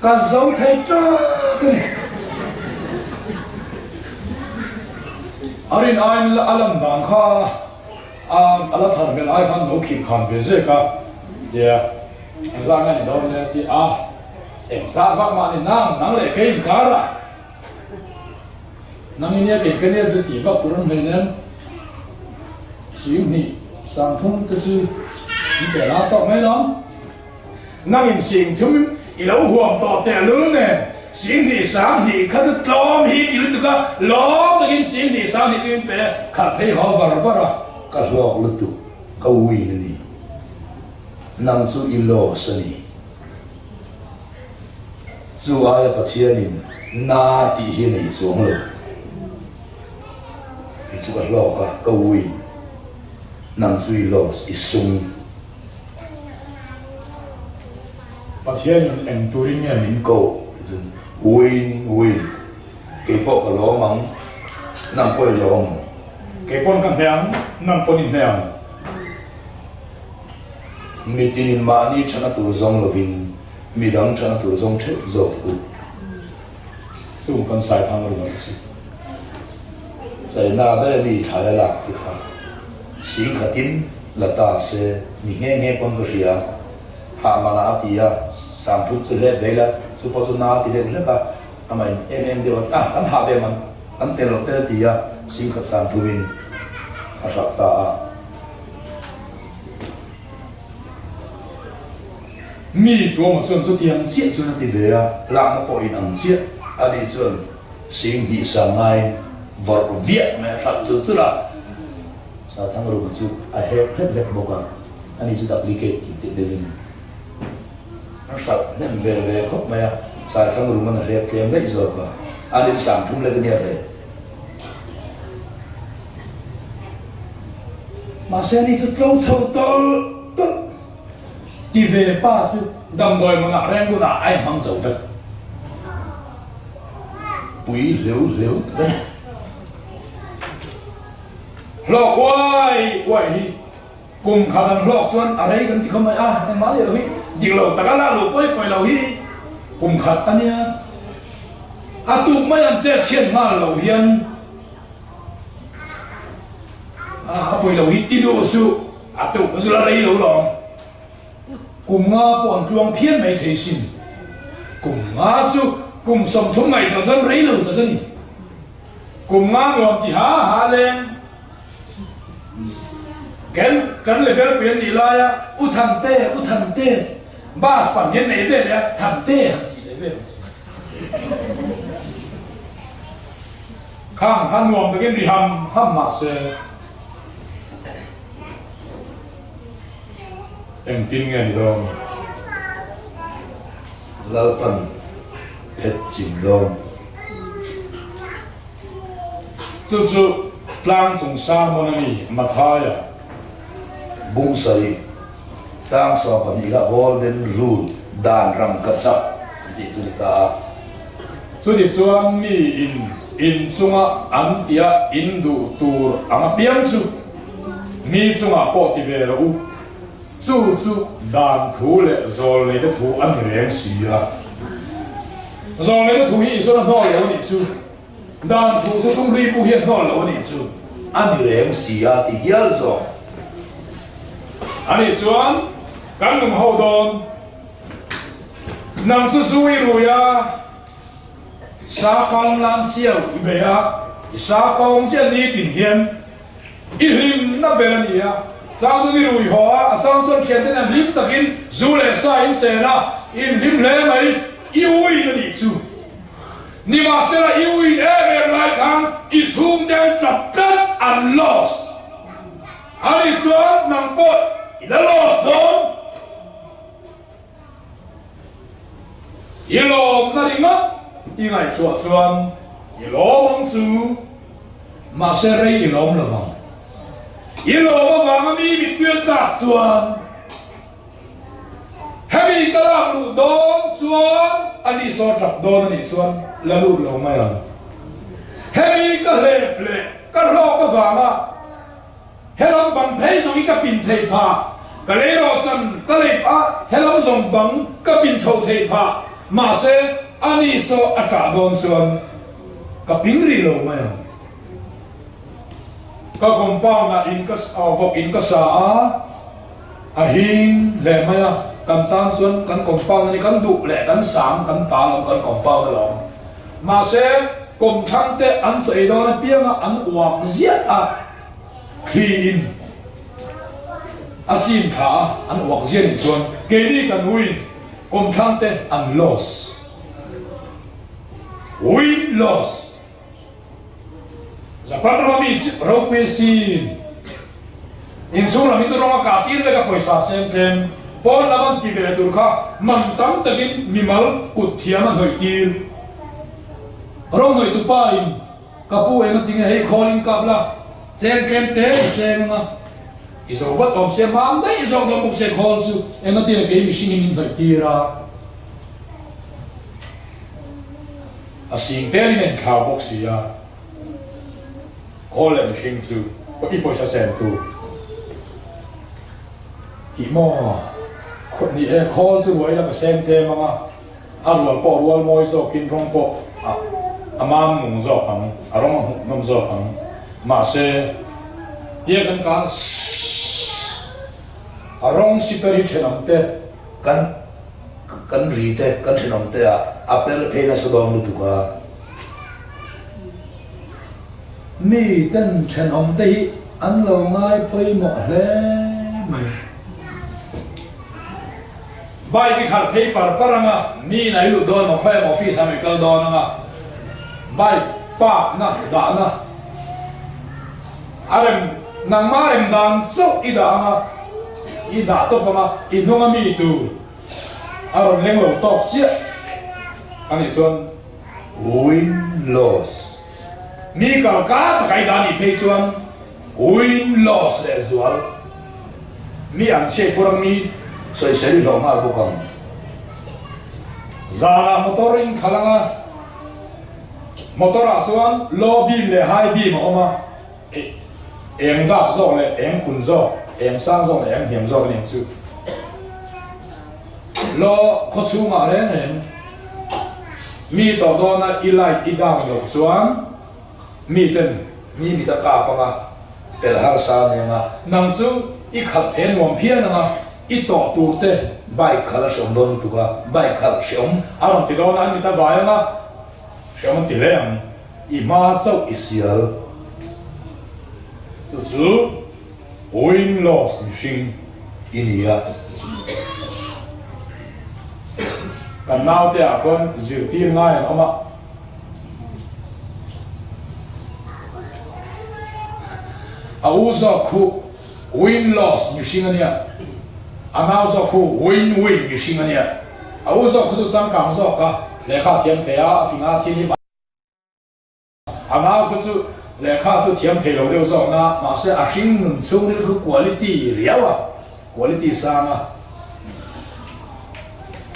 A: Ka zo thei tak a ni. A rin aiin a lan dan kha a la thar hmel ai khan lo khih khan ve zek a tia engzah nge ni dawn le a ti a, engzah vak mah ni nang nang leh kei inkar a, nang i nia kei ka nia chu tih vak tur an hmei nen 20 30 te chu in pe la tawk mai lawm. Nangin 30 i lo huam tawh tehlul nen 20 30 kha chu tlawm hi ti lutuk a, lawm takin 20 30 chu in pe khalh phei haw var var a.
B: Ka hlawk lutuk, ka win a ni. Nang chu i loss a ni. Chu aia Pathianin na tih hi a nei chuang lo. Kei chu ka hlawk a, ka win. Nang chu i loss, i sum.
A: Pathianin eng turin nge min
B: koh? Chuan win win, kei pawh ka lawm ang, nang pawh i lawm ang.
A: Kei pawn ka hne ang, nang pawn i hne ang.
B: Mitinin mahni thana tur zawng lovin midang thana tur zawng theuh zawk u.
A: Chung kan sai thang ringawt a si.
B: China daih a mi thlai a lak te kha 10,000in la ta se ni nghe nghe pawn ka hria. Hah manah a ti a, 30 chu hlep ve ila, chu pawh chu na a ti deuh hlek a, amah in em em deuh a ti a, kan hah ve man, kan tel loh tel a ti a, 10,000 30in a hralh ta a.
A: Mi tuamah chuan chutiang chiah
B: chuan a ti ve a, lakna pawh in ang chiah a nih chuan 20 sangai vawrh viah mai a hralh chu chur a, Sathangruma chu a hek hlek hlek bawk a, ani chu duplicate tih tih deuhin an hralh hnem ve ve khawp mai a, Saithangruma a hlep tlem daih zawk a, ani chu 30 lek a nia hle. Mahse ani chu tlo chho tawlh tawlh. Ti ve pa chu damdawi hmunah Rangoon-ah a inhmang zo vek. Pui hleu hleu tak a ni. Hlawk uai uai hi kum khat an hlawk chuan a rei kan ti khaw mai a, engmah leh lo hi dik lo taka lah luh pawi pawi lo hi kum khat a nia. A tuk mai an chet chhiat nghal lo hian a pawi lo hi ti duh suh, a tuk chu la rei lo lawm. Kum nga pawh an tluang phian mai thei sin. Kum nga chu kum 30 ngaihtuah chuan rei lo tak a ni. Kum nga nuam ti ha ha leng. Kan kan level pui an nih laia U Thante, U Thante bus pan hian nei ve leh a, Thante han tih leh vel ang chu. Khang kha nuam takin ri ham ham mah se. Engtin nge ni dawn? Lalpan phet chim dawn. Chu chu tlang chung sermon a ni, Mathaia. Bung sarih, tlang 12 kha Golden Rule, dan ram ka chak an tih chu ni ta a.
A: Chuti chuan mi in in chunga an tia in duh tur ang apiang chu mi chungah pawh ti ve rawh u. Chu chu dan thu leh zawl neite thu a ni reng si a. Zawl neite thu hi Isuan a hnawl lo a nih chu. Dan thu chu tum hlui pawh hi a hnawl lo a nih chu.
B: A ni reng si a ti hial zawk.
A: A nih chuan kan nung ho dawn. Nang chu zu i rui a, sa kawng lan siau i bei a, i sa kawng chiah nitin hian i hlimna ber a ni a. Chang chuan i rui haw a, a chang chuan thianten an hlim takin zu leh sa in chen a, i inhlim hle mai, i uin a nih chu. Nimahsela i uin em em lai khan i chhungte an tap tlat, an lost. A nih chuan nang pawh i la lost dawn. I lawmna ringawt i ngaihtuah chuan i lawm ang chu, mahse rei i lawm lo vang. I lawm avanga mi mittuia tlak chuan hemi ka lak luh dawn chuan a ni saw tap dawn a nih chuan la lut lo mai ang. Hemi ka hlep leh ka hlawk avanga Helam bang phei zawng hi ka pin theih phah, ka lei rawh chan ka lei phah, helam zawng bang ka pin chho theih phah, mahse a ni saw a tah dawn chuan ka ping rih lo mai ang. Ka compound ah in ka vawk in ka sa a, a hing hle mai a, kan tan chuan kan compound a ni, kan duh leh kan sang kan ta lawm kan compound alawm, mahse kawmthlang te an chaw ei dawn apianga an uak ziah a. Thli in a chim thla a, an uak ziah nih chuan keini kan uin kawmthlang te an loss. Uin loss. Japan rama mi chu ropui sin. Inchhung lam hi chu rawng a kah tir vek a pawisa sem tlem. Pawn lam an ti ve tur kha man tam takin mimal kut thiam a hnawih tir. Rawng hnawih tu pa in Ka pu eng atinge hei khawl in kap la, cheng tlem te i seng anga, i zo vat awm se mam daih zawk dawn bawk se khawl chu eng atinge kei mihring in min hnaih tir a. A sing tel in a inthlau bawk si a, khawl leh mihring chu i pawisa sen tu tih maw? Ni e, khawl chu ruai la ka seng tlem anga. A rual pawh rual mawi zawkin rawng pawh a mam nung zawk ang, a rawng a hmuh nawm zawk ang. Mahse, tia kan kal sss a rawng si per hi thenawm te.
B: Kan kan ri te kan thenawm te ah a per phei nasa dawn lutuk a.
D: Mi ten thenawm te hi an lo ngai pawimawh hle mai.
A: Bike i khalh phei par par anga, mi in a i lut dawn maw khawi emaw office ah mai kal dawn anga, bike park na dah na a rem nangmah rem dan chauh i dah anga, i dah tawp anga i hnung a mi tur a rawn leng lo tawk chiah a nih chuan
B: Win loss.
A: Mi kal kar taka i dah nih phei chuan. Win loss lehzual mi an chhiat phur ang mi
B: sawisel i hlawh nghal bawk ang.
A: Zanah motor in khalh ang a, motor ah chuan low beam leh high beam a awm a, eng dak zawk leh eng kun zawk, eng sang zawk leh eng hniam zawk a ni ang chu. Low khawchhungah reng reng mi tawh dawna i light i down loh chuan, Mi ten
B: mi mit a kap anga, pel harsa a ni anga.
A: Nang chu i khalh phe nuam phian anga, i tawh tur te.
B: Bike khalh a hreawm dawn lutuk a, bike khalh hreawm.
A: A rawn ti dawn a, an mit a vai anga, hreawm an ti hle ang. I hma chauh
B: i sial.
A: Chu chu win loss mihring.
B: I ni a.
A: Kan naute ah khuan zirtir ngai an awm a. A u zawk khu win loss mihring a nia, a nau zawk khu win win mihring a nia. A u zawk khu chu changkang zawk a, lehkha a thiam thei a, a fing a, thil hi a nau khu chu lehkha chu thiam thei lo deuh zawk na, mahse a hring nun chhungril khu quality riau a. Quality sang a,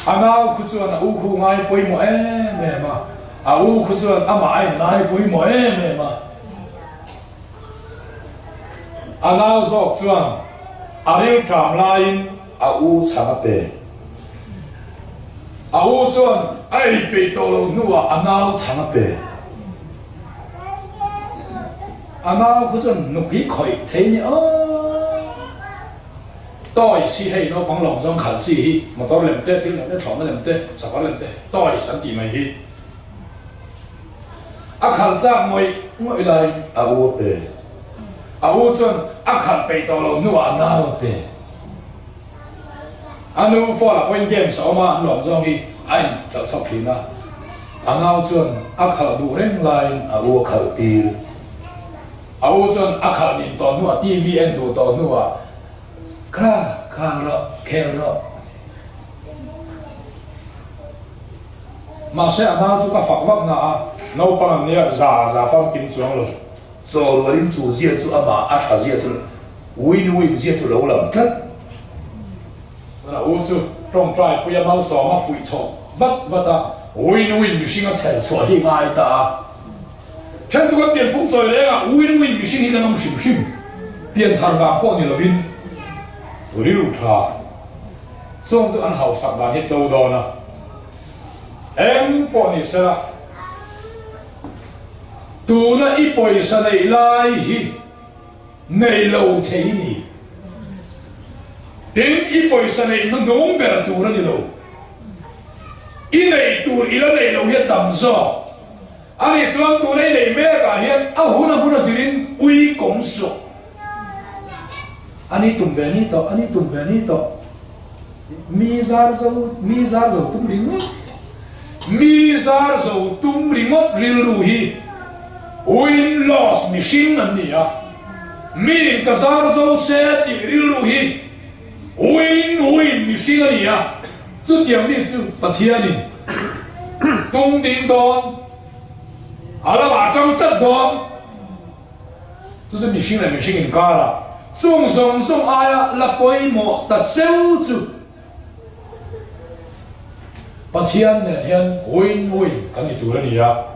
A: a nau khu chuan a u khu ngai pawimawh em em a, a u khu chuan amah a in ngai pawimawh em em a. A nau zawk chuan a rilṭam laiin
B: a u chhang a pe.
A: A u chuan a ei peih tawh lo hnuah a nau chhang a pe. A nau khu chuan hnuk hi khawih thei ni aw. Toys hi hei naupang lawng zawng khalh chi hi motor lem te, thil lem te, thlawhna lem te, sakawr lem te, toys an tih mai hi. A khalh chak ngawih ngawih laiin
B: a u a pe.
A: A u chuan a khalh peih tawh loh hnuah a nau a pe. A nu phone ah pawhin games a awm a, an lawm zawng hi a inkhalh chauh thin a. A nau chuan a khalh duh reng laiin
B: a u a khalh tir.
A: A u chuan a khalh nin tawh hnuah TV en duh tawh hnuah kha khang rawh, khel rawh a ti. Mahse a nau chu ka fak vak na a, naupang an nia za za famkim chuang lo.
B: Chaw rualin chu zia chu amah a tha zia chu win win zia chu lo lang tlat.
A: Tunah u chu tawngtai puia malsawm a fuih chhoh vat vat a, win win mihring a chhel chhuah hi ngai ta a. Then chu kan pianfung chawi reng a, win win mihring hi kan awm hrim hrim. Pianthar vang pawh ni lovin rilru tha chuang chu an hausak dan hi tlo dawn a, eng pawh ni sela. Tuna i pawisa neih lai hi nei lo thei i ni. Tin, i pawisa neih hnuhnung ber tur a ni lo. I neih tur i la neih loh hi a tam zawk. A nih chuan tuna i neih mek ah hian a hun a hmun a zirin ui kawm suh.
D: A ni tum ve ni tawh, a ni tum ve ni tawh. Mi zar zo, mi zar zo tum ringawt.
A: Mi zar zo tum ringawt rilru hi win loss mihring an ni a, mi ka zar zo se tih rilru hi win win mihring a ni a, chutiang mi chu Pathianin tum ding dawn, a lamah tang tlat dawn. Chu chu mihring leh mihring inkarah chung zawng zawng aia la pawimawh ta cheu chu Pathian nen hian win-win kan ni tur a ni a,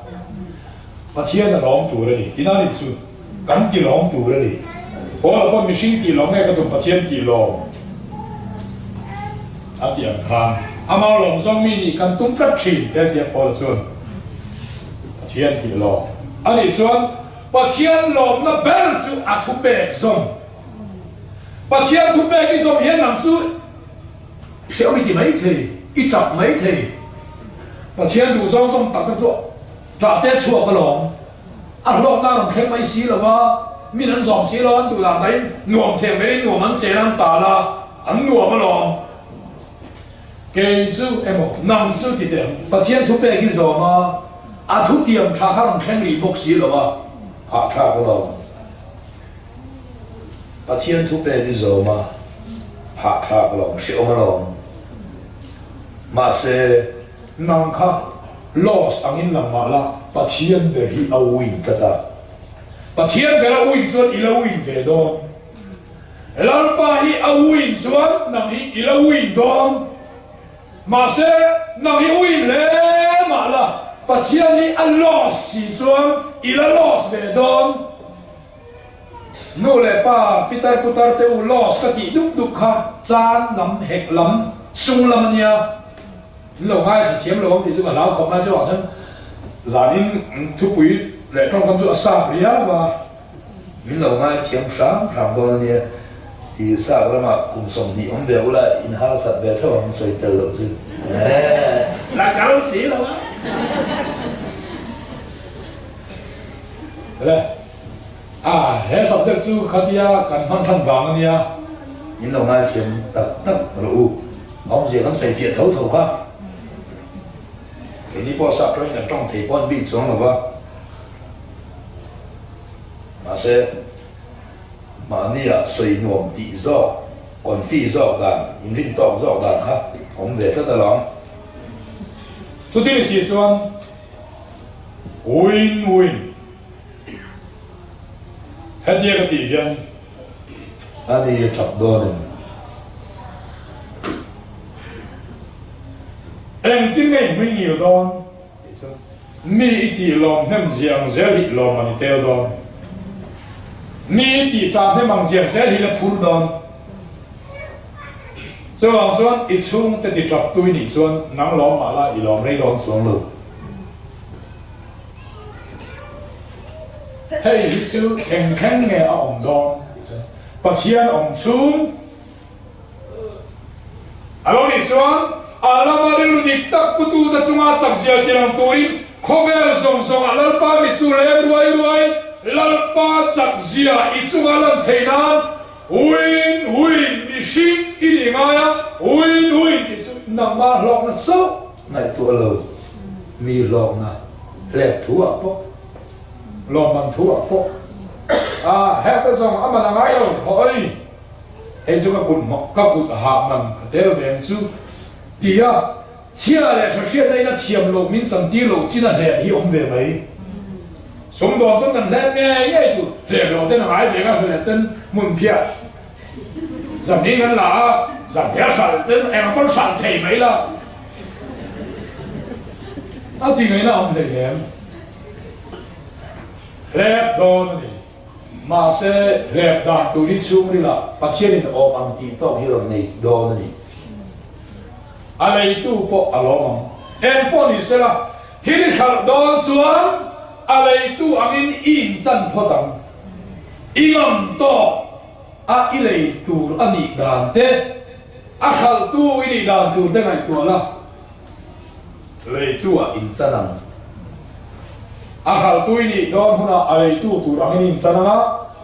A: Pathian a lawm tur a ni tihna a ni chu kan ti lawm tur a ni. Paula pawh mihring tih lawm nge ka tum Pathian tih lawm a tih ang khan ama lawm zawng mi nih kan tum tlat thin te a ti a Paula chuan Pathian tih lawm a nih chuan Pathian lawmna ber chu a thupek zawm. Pathian thupek i zawm hian nang chu i hrehawm i ti mai thei, i tap mai thei. Pathian duh zawng zawng tak tak chu tah te chhuak alawm. A hlawkna a rawn thleng mai si lo va, min an zawm si lo, an duh dan dahin nuam theng berin nuam an chen an tal a, an nuam alawm. Kei chu emaw nang chu ti teh ang. Pathian thupek i zawm a, a thutiam tha kha rawn thleng rih bawk si lo a.
B: Hahthlak alawm. Pathian thupek i zawm a, hahthlak alawm, hrehawm alawm. Mahse,
A: nang kha loss angin lang mah la,
B: Pathian ber hi a win tlat a.
A: Pathian ber a win chuan i lo win ve dawn. Lalpa hi a win chuan nang hi i lo win dawn. Mahse, nang hi win hle mah la, Pathian hi a loss si chuan i la loss ve dawn. Nu leh pa, pitar putar te u loss ka tih dup dup kha chan lam, hek lam, sung lam a nia. Min lo ngaithla thiam lo ang tih chu ka hlau khawp mai chauh ah chuan zanin thupui leh tawngkam chu a sap riau a.
B: Min lo ngaithiam hram hram dawn a nia, i sap ramah kum 20 awm ve ula in harsat ve tho ang sawi tel loh chu.
A: La kal chi lo a. Le a he subject chu khatia kan hman than vang a nia.
B: Min lo ngaithiam tak tak rawh u. Awmzia kan sawi fiah tho tho kha. Keini pawh sap tawngin kan tawng thei pawh an bik chuang lo va. Mahse, mahnia sawi nuam tih zawk, confi zawk dan, inrin tawk zawk dan kha awm ve tlat alawm.
A: Chuti ni si chuan win win hetia ka tih hian
B: A ni a tap dawn em?
A: Engtin nge i hmui ngil dawn tih chu mi i tih lawm hnem zia ang zel hi lawm an i tel dawn. Mi i tih tah hnem ang zia zel hi la phur dawn. Chuvang chuan i chhungte ti tap tu i nih chuan nang lawm mah la i lawm rei dawn chuang lo. Hei hi chu eng thleng nge a awm dawn tih chuan Pathian awm chhung a lo nih chuan a lama rilru dik tak putute chunga chakzia tilang turin khawvel zawng zawngah Lalpa mi chu leng ruai ruai Lalpa chakzia i chunga lan theih nan huin huin mihring i nih ngai a, huin huin tih chu nangmah hlawkna chauh
B: Ngaihtuah lo mi hlawkna hlep thu ah pawh
A: lawmman thu ah pawh a hek te zawng a man a ngai lo haw a ni. Hei chu ka kut ka kut hah man ka tel ve ang chu ti a chhia leh tha hriatna in a thiam loh min chan tir loh chin a hlep hi awm ve mai. Sumdawn chuan kan hlep ngei ngei tur hlep loh ten a ngai ve ka hlep ten hmun phiah Zan hi kan la a, zan hi a hralh ten eng pawn hralh thei mai la. A ti ngaihna awm hlei lem. Hlep dawn a ni. Mahse, hlep dan tur hi chhungrilah Pathianin awm ang
B: tih tawk hi rawn nei dawn a ni.
A: A leitu pawh a lawm ang. Eng pawh ni sela, thil i hralh dawn chuan a leitu angin i inchan phawt ang. I ngam tawk a i lei tur a nih dan te, a hralhtu i nih dan tur te ngaihtuah la, leitu ah
B: inchan ang.
A: A hralhtu i nih dawn hunah a leitu tur angin i inchan ang a,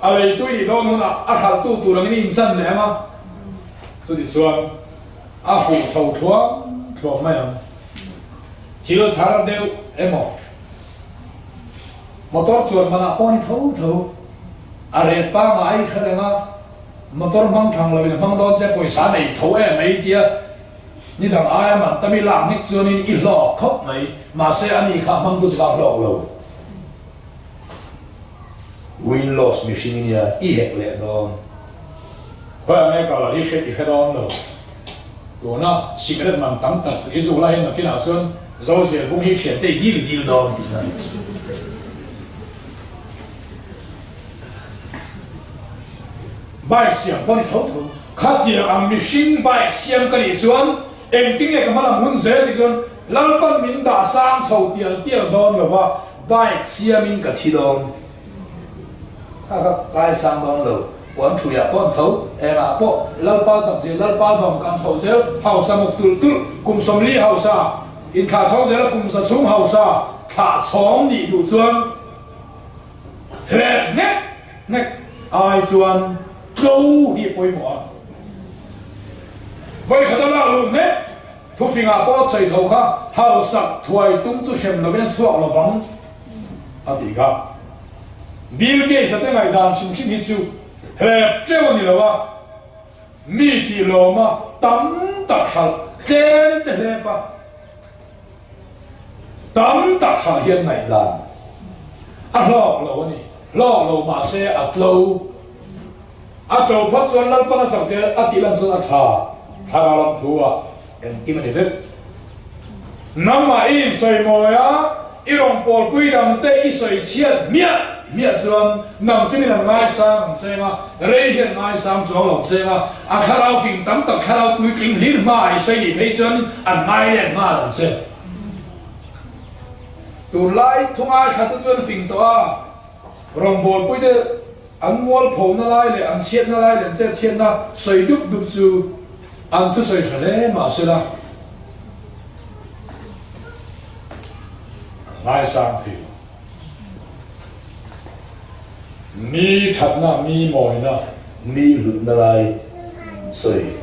A: a leitu i nih dawn hunah a hralhtu tur angin i inchan leh ang a. Chutichuan a fuh chho thluam thluam mai ang. Thil thar deuh emaw motor chuan manah pawh a ni tho tho. A ret pangai kha reng a, motor hmang thang loin a hmang dawn che pawisa nei tho em mai tia ni dang aia man tam i lak nek chuanin i hlawk khawp mai, mahse a ni kha hmangtu chu kha a hlawk lo.
B: Win loss mihring i nia i hek leh dawn.
A: Khawiah nge kal i hre i hre dawn lo. Tuna cigarette man tam tak i zuk lai hian nakinah chuan Zozial bung hi thiante i dil i dil dawn tihna a ni. Bike siam pawh ni tho tho. Khatiang ang mihring bike siam ka nih chuan engtinge ka hmalam hun zel tih chuan Lalpan min dah sang chho tial tial dawn lo va, bike siamin ka thi dawn.
B: Kha kha kai sang dawn lo, puan thuiah pawh an tho,
A: engah pawh Lalpa chak zel, Lalpa dawm kan chho zel, hausa muk tulh tulh, kum 40 hausa, inthlah chhawng zela kum za chhung hausa thlah chhawng nih duh chuan, Hlep nek nek ai chuan tlo hi a pawimawh a. Vawikhat a lak luh nek thufingah pawh a chei tho kha hausak thuai tum chu hrem lovin a chhuak lovang a tih kha. Bill Gates a te ngaihdan hrim hrim hi chu hlep teuh a ni lo a, mi tih lawma tam tak hralh tlem te hlep a. Tam tak hralh hian ngaihdan a hlawk lo a ni. Hlawk lo mahse a tlo. A tlo phawt chuan Lalpan a chak che a tih lan chuan a tha. Thlarau lam thu ah engkim a ni vek. Nangmah i insawi mawi a, i rawn pawlpui dang te i sawi chhiat hmiah hmiah chuan nang chu min an ngaisang ang cheng a, rei hian ngaisang chuang lo cheng a, a thlarau fing tam tak thlarau puitling hlir hma a i sawi nih phei chuan an ngai let nghal ang che. Tunlai thu ngaithla te chuan fing tawh a, rawngbawlpui te an mualphona lai leh an chhiatna lai leh an chet chhiatna sawi dup dup chu an thusawi tha hle mah se la, an ngaisang thei lo. Mi thatna, mi mawina.
B: Mi hlutna lai sawi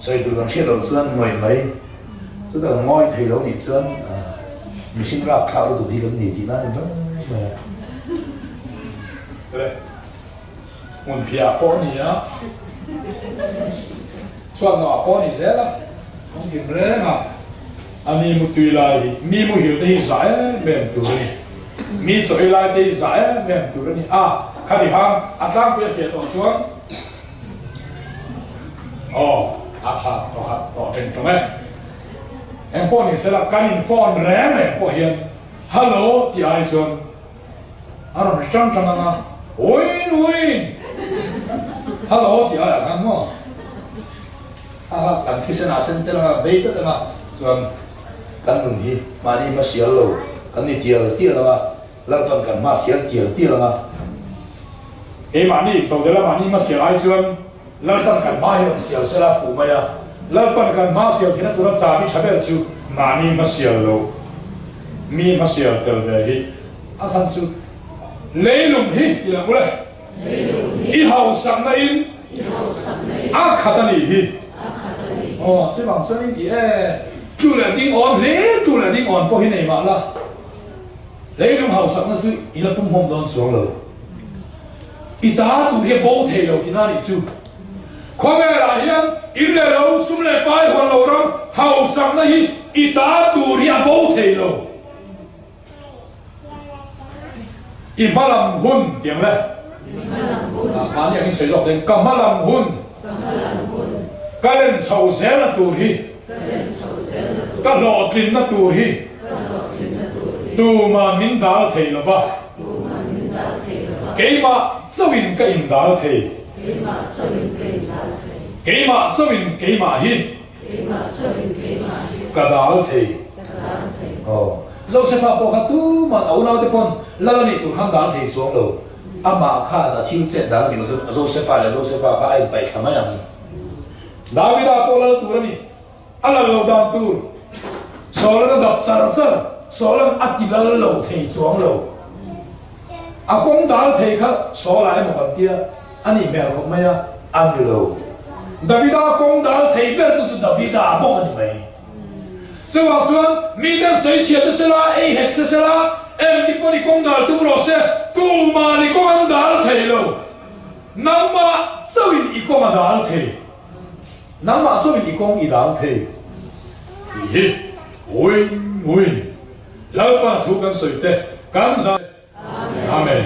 B: sawi tur kan hriat loh chuan ngawih mai. Chutah kan ngawi thei lo nih chuan mihring rapthlak lutuk hi kan ni tih nan a ni mai mai a.
A: Le, hmunphiah pawh a ni a, chhuatnawh ah pawh a ni zel a, kawng kim reng a. A mi mutui lai hi mi muhil te hi zah em em tur a ni. Mi chaw ei lai te hi zah em em tur a ni. A, khati khan a tlangpui a fiah tawh chuan aw a tha tawh khat tawh teng tawng e. Eng pawh ni sela kan in phone reng reng pawh hian hello tih ai chuan a rawn ri tang tang ang a, uin uin hello tih aiah khan maw.
B: A kan thisen ah sen tel anga bei tlat anga chuan kan nun hi mahni hma sial lo kan ni tial tial anga Lalpan kan hma sial tial tial anga.
A: Keimahni todela mahni hma sial ai chuan Lalpan kan hma hi rawn sial sela fuh mai a, Lalpan kan hma sial theihna tura chabi tha ber chu mahni hma sial lo mi hma sial tel ve hi a chhan chu leilung hi ti lo ule. I hausakna in a khat a nih hi. Aw, chuvang chuanin i e, tlu leh ding awn hle, tlu leh ding awn pawh hi nei mah la, leilung hausakna chu i la pumhawm dawn chuang lo. I ta tur hi a bo thei lo tihna a nih chu. Khawvelah hian in leh lo, sum leh pai hawn lo ram hausakna hi i ta tur hi a bo thei lo. I hma lam hun tiang le. Mahni ang in sawi zawk daih. Ka hma lam hun. Ka len chho zelna tur hi. Ka hlawhtlinna tur hi. Tuman min dal thei lova. Keimah chauhin ka indal thei. Keimah chauhin keimah hi.
B: Ka dal thei. Aw. Josefa pawh kha tuman a unaute pawn lal a nih tur khan dal thei chuang lo. Amah khan a thil chet dan a tih loh chuan Josefa leh Josefa kha a inpaih thla mai ang.
A: Davida pawh lal tur a ni. A lal lo dan tur Saul-an a dap char char. Saul-an a ti lal lo thei chuang lo. A kawng dal thei kha Saul-ah emaw kan tia. A nih hmel khawp mai a,
B: a ni lo.
A: Davida kawng dal thei ber tu chu Davida bawk a ni mai. Chuvang chuan miten sawi chhia che sela, ei hek che sela, engti pawn i kawng dal tum rawh se, tuman i kawng an dal thei lo. Nangmah chauhin i kawng a dal thei. Nangmah chauhin i kawng i dal thei. Tih hi win win Lalpa thu kan sawi te kan zah. Amen.